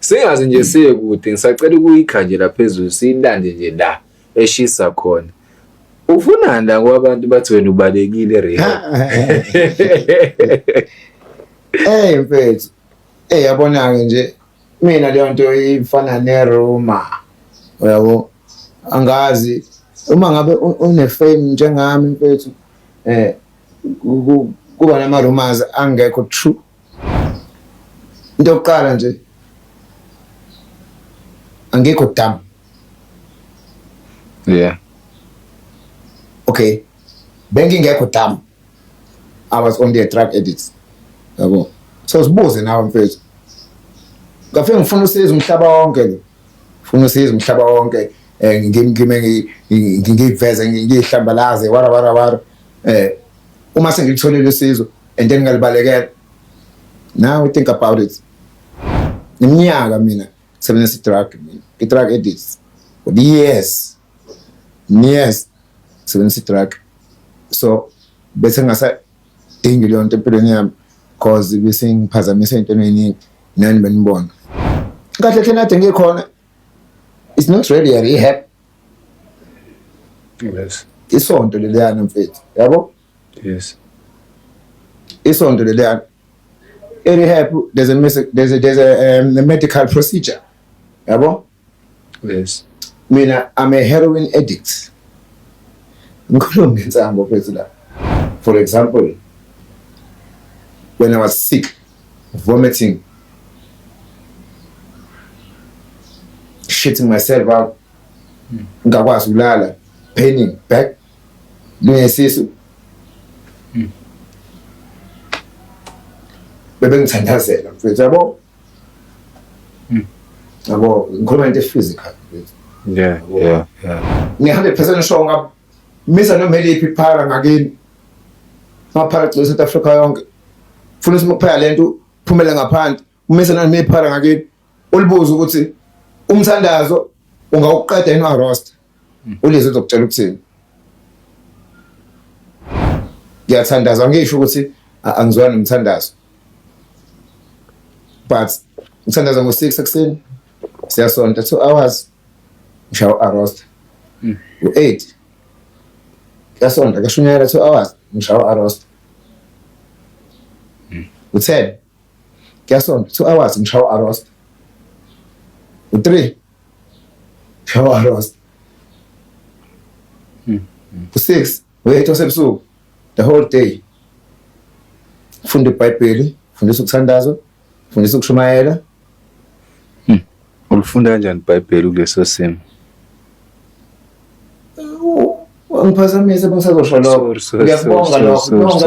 Singaze nje siye kude ngisacela ukuyikha nje la phezulu siyilande nje la eshisa khona. Ufunani la ngoba abantu bathi wena ubalekile rehab. Hey mfethu. Hey yabona-ke nje mina leyo nto ifana neruma. Uyabo? Angazi uma ngabe une fame njengami mfethu eh kuba nama rumors angekho true. Into yokuqala nje angikho dumb. Yeah. Okay. Bengingekho dumb. I was only a drug addict. Yabo. So sibuze nawe mfethu. Ngafike ngifuna usizo umhlaba wonke lo. Ngifuna usizo umhlaba wonke eh ngime ngiveze ngihlambalaze wara wara wara eh uma sengilitholile usizo and then ngalibalekela now think about it iminyaka mina sebenzisa drug mina i-drug addict for years years sebenzisa i-drug so bese ngingasadingi leyo nto empilweni yami cause bese ngiphazamisa ey'ntweni ey'ningi nani benibona kahle hle nade ngikhona it's not really a rehab. Yes. Isonto leliyana mfethu yabo. Yes. Isonto leliyana e-rehab there's a medical procedure yabo. Yes. Mina I'm a heroin addict. Ngikhuluma ngensango mfethu la. For example, when I was sick, vomiting, shitting myself out, ngakwazi ukulala, paining back, nesisu. Bebengithandazela mfethu yabo. Yabo ngikhuluma into physical mfethu. Yeah. Ngi 100% sure ngamisa noma eliphi iphara ngakini. Amaphara agcwele South Africa yonke. Funa ukuphela lento phumele ngaphandle. Umise noma iphara ngakini. Ulibuze ukuthi umthandazo ungawuqeda yini wa-roster. Ulizwe uzokutshela ukuthini. Ngiyathandaza angisho ukuthi angizwani nomthandazo. But ngithandaza ngo-6 ekuseni siyasonta 2 hours ngishaya u-arosta. U-8 kuyasonta kuyashunyayela 2 hours ngishaya u-arosta. U-10 kuyasonta 2 hours ngishaya u-arosta. U-3 ngishaya u-arosta. U-6 u-8 wasebusuku the whole day funda iBhayibheli, fundisa ukuthandaza, fundisa ukushumayela. Ulifunda kanjani iBhayibheli kuleso simo? Angiphazamisa bengisazosho lokho. Sorry, sorry, Ngiyakubonga sorry, lokho. sorry, No, sorry.